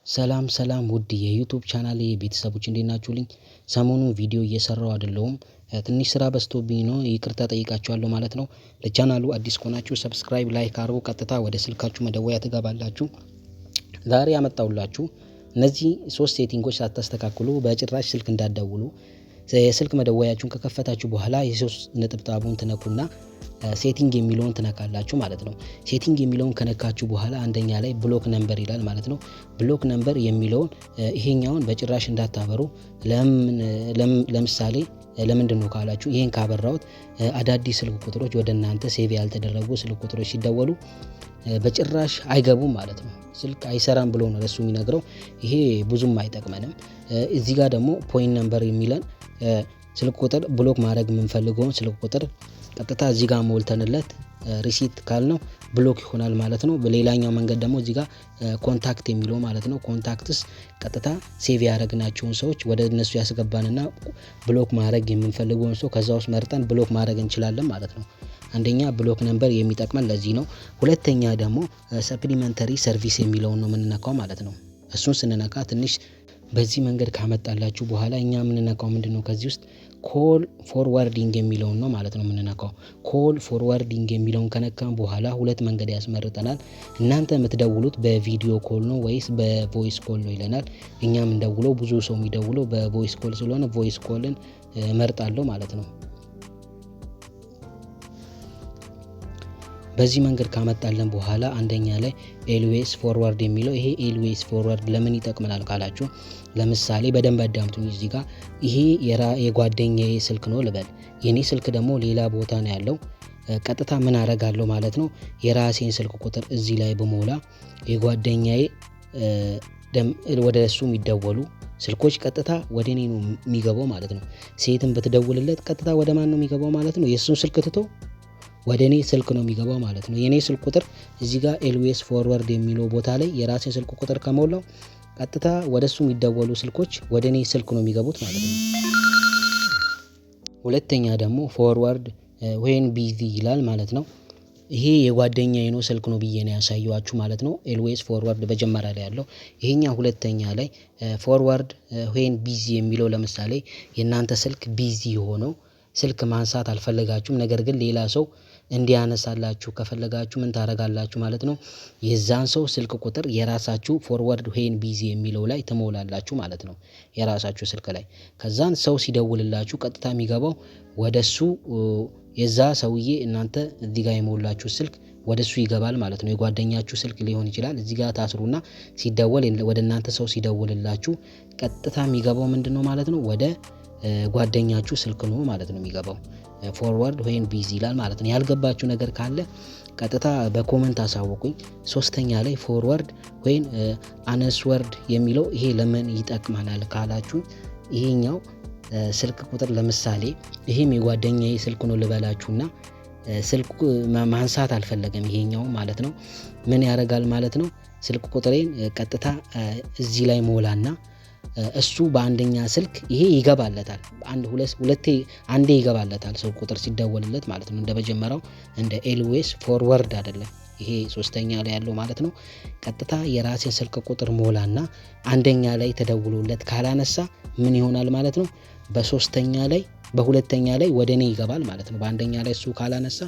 ሰላም ሰላም ውድ የ YouTube ቻናሌ ቤተሰቦች እንዴት ናችሁልኝ? ሰሞኑን ቪዲዮ እየሰራሁ አይደለሁም፣ ትንሽ ስራ በዝቶብኝ ነው፣ ይቅርታ ጠይቃችኋለሁ ማለት ነው። ለቻናሉ አዲስ ከሆናችሁ subscribe፣ like አድርጉ። ቀጥታ ወደ ስልካችሁ መደወያ ትገባላችሁ። ዛሬ ያመጣሁላችሁ እነዚህ ሶስት setting ኦች ሳታስተካክሉ በጭራሽ ስልክ እንዳትደውሉ። የስልክ መደወያችሁን ከከፈታችሁ በኋላ የሶስት ነጠብጣቡን ትነኩና setting የሚለውን ትነካላችሁ ማለት ነው። Setting የሚለውን ከነካችሁ በኋላ አንደኛ ላይ block number ይላል ማለት ነው። Block number የሚለውን ይሄኛውን በጭራሽ እንዳታበሩ። ለምሳሌ ለምንድን ነው ካላችሁ፣ ይሄን ካበራሁት አዳዲስ ስልክ ቁጥሮች፣ ወደ እናንተ save ያልተደረጉ ስልክ ቁጥሮች ሲደወሉ በጭራሽ አይገቡም ማለት ነው። ስልክ አይሰራም ብሎ ነው ለሱ የሚነግረው። ይሄ ብዙም አይጠቅመንም። እዚህ ጋር ደግሞ phone number የሚለን ስልክ ቁጥር፣ block ማድረግ የምንፈልገውን ስልክ ቁጥር ቀጥታ እዚህ ጋር ሞልተንለት reset ካልነው block ይሆናል ማለት ነው። በሌላኛው መንገድ ደግሞ እዚህ ጋር contact የሚለው ማለት ነው። Contacts ቀጥታ save ያደረግናቸውን ሰዎች ወደ እነሱ ያስገባንና block ማድረግ የምንፈልገውን ሰው ከዛ ውስጥ መርጠን block ማድረግ እንችላለን ማለት ነው። አንደኛ block number የሚጠቅመን ለዚህ ነው። ሁለተኛ ደግሞ supplementary service የሚለውን ነው የምንነካው ማለት ነው። እሱን ስንነካ ትንሽ በዚህ መንገድ ካመጣላችሁ በኋላ እኛ የምንነካው ምንድነው? ከዚህ ውስጥ call forwarding የሚለውን ነው ማለት ነው የምንነካው። Call forwarding የሚለውን ከነካን በኋላ ሁለት መንገድ ያስመርጠናል። እናንተ የምትደውሉት በ video call ነው ወይስ በ voice call ነው ይለናል። እኛ የምንደውለው፣ ብዙ ሰው የሚደውለው በ voice call ስለሆነ voice call ን እመርጣለሁ ማለት ነው። በዚህ መንገድ ካመጣልን በኋላ አንደኛ ላይ always forward የሚለው፣ ይሄ always forward ለምን ይጠቅመናል ካላችሁ፣ ለምሳሌ በደንብ አዳምጡኝ። እዚህ ጋር ይሄ የጓደኛዬ ስልክ ነው ልበል። የኔ ስልክ ደግሞ ሌላ ቦታ ነው ያለው። ቀጥታ ምን አረጋለሁ ማለት ነው? የራሴን ስልክ ቁጥር እዚህ ላይ ብሞላ የጓደኛዬ ወደ እሱ የሚደወሉ ስልኮች ቀጥታ ወደ እኔ ነው የሚገባው ማለት ነው። ሴትም ብትደውልለት ቀጥታ ወደ ማን ነው የሚገባው ማለት ነው? የእሱን ስልክ ትቶ ወደ እኔ ስልክ ነው የሚገባው ማለት ነው። የኔ ስልክ ቁጥር እዚህ ጋር always forward የሚለው ቦታ ላይ የራሴን ስልክ ቁጥር ከሞላው ቀጥታ ወደ እሱ የሚደወሉ ስልኮች ወደ እኔ ስልክ ነው የሚገቡት ማለት ነው። ሁለተኛ ደግሞ forward when busy ይላል ማለት ነው። ይሄ የጓደኛዬ ነው ስልክ ነው ብዬ ነው ያሳየኋችሁ ማለት ነው። Always forward መጀመሪያ ላይ ያለው ይሄኛው፣ ሁለተኛ ላይ forward when busy የሚለው፣ ለምሳሌ የእናንተ ስልክ busy ሆኖ ስልክ ማንሳት አልፈለጋችሁም፣ ነገር ግን ሌላ ሰው እንዲያነሳላችሁ ከፈለጋችሁ ምን ታደርጋላችሁ ማለት ነው? የዛን ሰው ስልክ ቁጥር የራሳችሁ forward when busy የሚለው ላይ ትሞላላችሁ ማለት ነው። የራሳችሁ ስልክ ላይ፣ ከዛን ሰው ሲደውልላችሁ ቀጥታ የሚገባው ወደሱ፣ የዛ ሰውዬ እናንተ እዚህ ጋር የሞላችሁ ስልክ ወደሱ ይገባል ማለት ነው። የጓደኛችሁ ስልክ ሊሆን ይችላል። እዚህ ጋር ታስሩና ሲደወል ወደ እናንተ ሰው ሲደውልላችሁ ቀጥታ የሚገባው ምንድነው ማለት ነው? ወደ ጓደኛችሁ ስልክ ነው ማለት ነው የሚገባው። Forward when busy ይላል ማለት ነው። ያልገባችሁ ነገር ካለ ቀጥታ በ comment አሳውቁኝ። ሶስተኛ ላይ forward when unanswered የሚለው ይሄ ለምን ይጠቅመናል ካላችሁ፣ ይሄኛው ስልክ ቁጥር ለምሳሌ ይሄም የጓደኛዬ ስልክ ነው ልበላችሁና ስልክ ማንሳት አልፈለገም ይሄኛው ማለት ነው። ምን ያደርጋል ማለት ነው? ስልክ ቁጥሬን ቀጥታ እዚህ ላይ ሞላና እሱ በአንደኛ ስልክ ይሄ ይገባለታል። አንድ ሁለት ሁለቴ አንዴ ይገባለታል ሰው ቁጥር ሲደወልለት ማለት ነው። እንደ መጀመሪያው እንደ always forward አይደለም ይሄ ሶስተኛ ላይ ያለው ማለት ነው። ቀጥታ የራሴን ስልክ ቁጥር ሞላና አንደኛ ላይ ተደውሎለት ካላነሳ ምን ይሆናል ማለት ነው? በሶስተኛ ላይ፣ በሁለተኛ ላይ ወደ እኔ ይገባል ማለት ነው። በአንደኛ ላይ እሱ ካላነሳ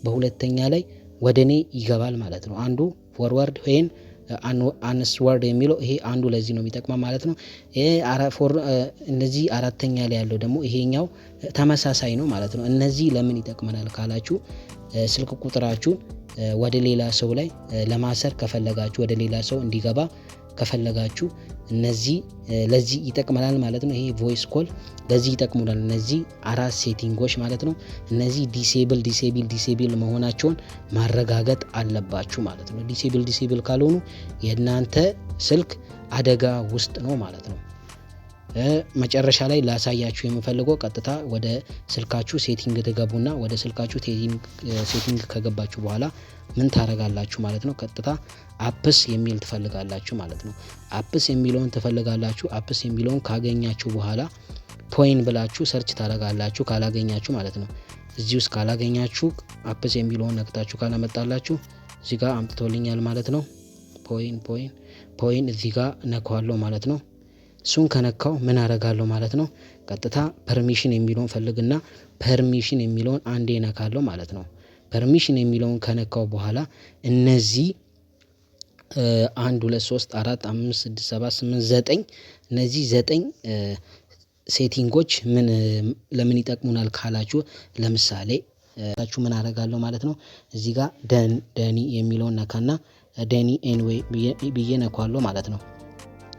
በሁለተኛ ላይ ወደ እኔ ይገባል ማለት ነው። አንዱ forward when unanswered የሚለው ይሄ አንዱ ለዚህ ነው የሚጠቅመው ማለት ነው። እነዚህ አራተኛ ላይ ያለው ደግሞ ይሄኛው ተመሳሳይ ነው ማለት ነው። እነዚህ ለምን ይጠቅመናል ካላችሁ፣ ስልክ ቁጥራችሁን ወደ ሌላ ሰው ላይ ለማሰር ከፈለጋችሁ፣ ወደ ሌላ ሰው እንዲገባ ከፈለጋችሁ እነዚህ ለዚህ ይጠቅመናል ማለት ነው። ይሄ voice call ለዚህ ይጠቅሙናል። እነዚህ አራት setting ኦች ማለት ነው። እነዚህ disable፣ disable፣ disable መሆናቸውን ማረጋገጥ አለባችሁ ማለት ነው። Disable፣ disable ካልሆኑ የእናንተ ስልክ አደጋ ውስጥ ነው ማለት ነው። መጨረሻ ላይ ላሳያችሁ የምፈልገው ቀጥታ ወደ ስልካችሁ setting ትገቡና ወደ ስልካችሁ setting ከገባችሁ በኋላ ምን ታረጋላችሁ ማለት ነው? ቀጥታ apps የሚል ትፈልጋላችሁ ማለት ነው። Apps የሚለውን ትፈልጋላችሁ። Apps የሚለውን ካገኛችሁ በኋላ phone ብላችሁ search ታረጋላችሁ። ካላገኛችሁ ማለት ነው። እዚህ ውስጥ ካላገኛችሁ፣ apps የሚለውን ነክታችሁ ካላመጣላችሁ፣ እዚህ ጋር አምጥቶልኛል ማለት ነው። Phone፣ phone፣ Phone እዚህ ጋር ነካዋለሁ ማለት ነው። እሱን ከነካው ምን አደርጋለሁ ማለት ነው? ቀጥታ permission የሚለውን ፈልግና permission የሚለውን አንዴ ነካለሁ ማለት ነው። Permission የሚለውን ከነካው በኋላ እነዚህ 1 2 3 4 5 6 7 8 9 እነዚህ 9 setting ኦች ምን ለምን ይጠቅሙናል ካላችሁ፣ ለምሳሌ ምን አደርጋለሁ ማለት ነው? እዚህ ጋር done done የሚለውን ነካና done anyway ብዬ ነካዋለሁ ማለት ነው።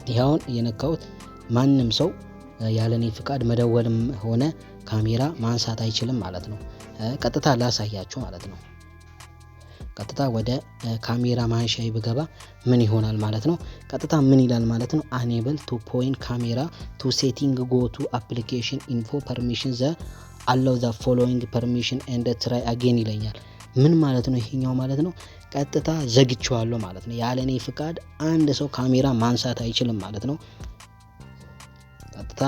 ይሄ አሁን የነካሁት ማንም ሰው ያለኔ ፍቃድ መደወልም ሆነ ካሜራ ማንሳት አይችልም ማለት ነው። ቀጥታ ላሳያችሁ ማለት ነው። ቀጥታ ወደ ካሜራ ማንሻዬ ብገባ ምን ይሆናል ማለት ነው? ቀጥታ ምን ይላል ማለት ነው? አኔብል ቱ ፖይንት ካሜራ ቱ ሴቲንግ፣ ጎ ቱ አፕሊኬሽን ኢንፎ፣ ፐርሚሽን፣ ዘ አለው ዘ ፎሎዊንግ ፐርሚሽን ኤንድ ትራይ አጌን ይለኛል። ምን ማለት ነው ይሄኛው ማለት ነው? ቀጥታ ዘግቼዋለሁ ማለት ነው። ያለ እኔ ፍቃድ አንድ ሰው ካሜራ ማንሳት አይችልም ማለት ነው። ቀጥታ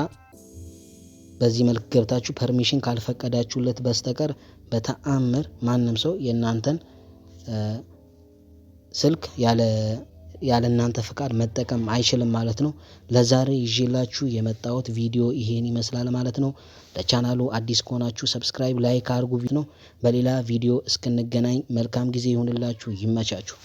በዚህ መልክ ገብታችሁ permission ካልፈቀዳችሁለት በስተቀር በተአምር ማንም ሰው የእናንተን ስልክ ያለ እናንተ ፍቃድ መጠቀም አይችልም ማለት ነው። ለዛሬ ይዤላችሁ የመጣሁት ቪዲዮ ይሄን ይመስላል ማለት ነው። ለቻናሉ አዲስ ከሆናችሁ subscribe፣ like አድርጉ ነው። በሌላ ቪዲዮ እስክንገናኝ መልካም ጊዜ ይሁንላችሁ። ይመቻችሁ።